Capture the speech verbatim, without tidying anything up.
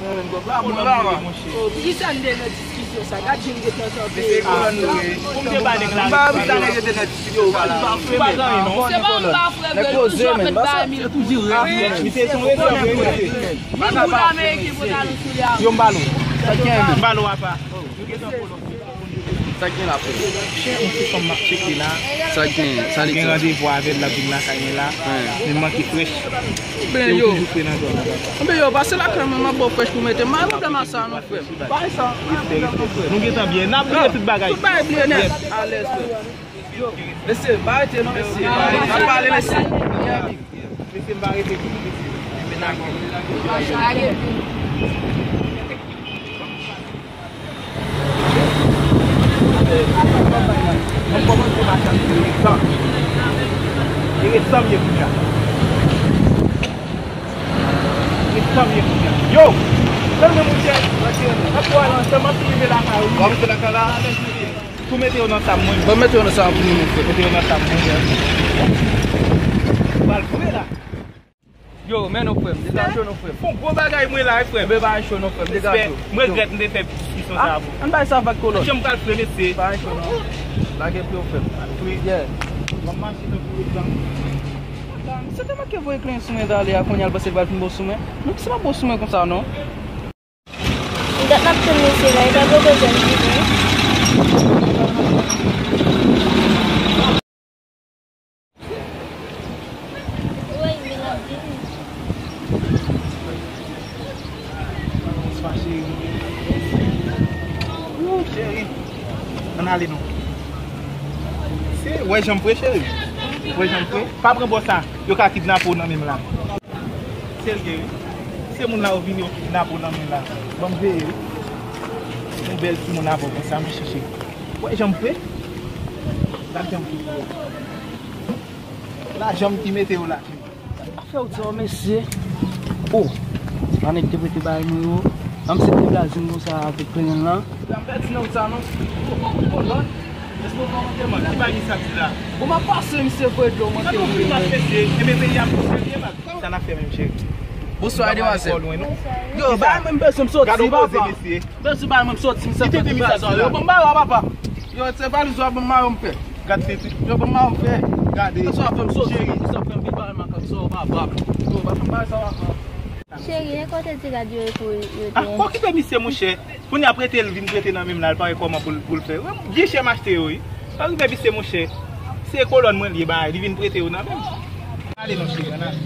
Mwen menm, kòb la, mwen la, monchè. Oh, poukisa n te nan diskisyon sa? Gad jan m gentan kanpe. Mesye, kolòn nou ye. Pou m te ba nèg la. M pa anvi sa nèg yo te nan diskisyon ou pa la. Ou pa gen anyen, non. Se pa m pa frè, vre, nou toujou ap fè bay mil kou. Misye se yon rezo, vre. Mil kou ameriken pou talon sou li a. Yo, m ba l ou. M ba l ou apa. Nou gentan kolòn. Sa k gen la, frè? Chen, yon ti fanm m ap tcheke la. Sa k gen? Sa li di? Gen randevou avè l, l ap vin lakay mwen la. Li manke frèch. Ben yo. Toujou fre nan zòn nan. Ben yo, pase lakay mwen, m ap ba w frèch pou mete. M pa gen pwoblèm ak sa non, frè m. Bay sa. Nou gentan byen. N ap bliye tout bagay. Tout bagay bliye nèt. Alèz, frè. Yo, mesye, pa rete non, mesye. N ap pale, mesye. Mesye, m pa rete tou, mesye. Lage. Mwen kòmanse mache ak Eresan. Eresan m ye kounye a. Eresan m ye kounye a. Yo! Tande monchè. N ap pral ansanm, m ap rive lakay ou. W ap rive lakay la? Tou mete yo nan sa mwen. Bon, mete yo nan sa pou nou, frè. Mete yo nan sa mwen. Pral vre la. Yo, men non, frè m. Degaje w non, frè m. Fon gwo bagay mwen la, frè m. Mwen pa cho non, frè m. Degaje w. Mwen regrèt m te fè diskisyon sa avè w. Ann bay sa vag kolòn. Jan m pral fre, mesye. Pa cho non. Lage pye w, frè m. Frè. Yeah. M ap mache nan pou lòt jan. Se te manke voye klenyen sou mwen talè a, kounye a l panse l pral fin bon sou mwen. Non, se pa bon sou mwen konsa non. Dat n ap tann mesye la, li pa poko janm vini. Wou, cheri. Ann ale non. Se, wè jan m pre, cheri. Wè jan m pre. Pa pran bò sa. Yo ka kidnape w nan men m la. Se l ye wi. Se moun la yo vini yo kidnape w nan men la. Ban m veye wi. Yon bèl timoun avè w konsa, m chèche. Wè jan m pre. Gad jan m pre. Lajan m ki mete yo la. Afè w di w mesye. Oh, se pa nèg te prete bay mwen yo. Nan m se te blaze m konsa avèk plenyen lan. Gade m pèdi nan wout sa non. Oh, oh, oh, Lòd. Èske w pa manke mwen? Ki bagay sa di la? Bon, m ap pase, misye voye dlo manke mwen. Gade yon gri mas mesye. Enben peyi a pou serye, man. Sa n ap fè menm, cheri? Bonswa, demwazèl. Yo, bay mwen, m bezwen m soti, papa. Bezwen bay mwen m soti, misye ap fè ti valiz yo. Ban m bay la, papa. Yo, se valiz yo, ban m mayo m fè. Gad tete. Yo, ban m mayo m fè. Gade. Sa fè m soti, sa fè m vin bay makak sa, papa. Yo, bay mwen bay sa, papa. Cheri, e kote ti rad yo ye pou yo te... Ah, okipe misye, monchè. Kounye a prete l vin prete nan men m la, l pa wè kòman pou l, pou l fè. Byen chè m achte yo, wi. Pa rive vise monchè. Se kolòn mwen li ye bay, li vin prete yo nan men m. Ale non cheri, ann ale.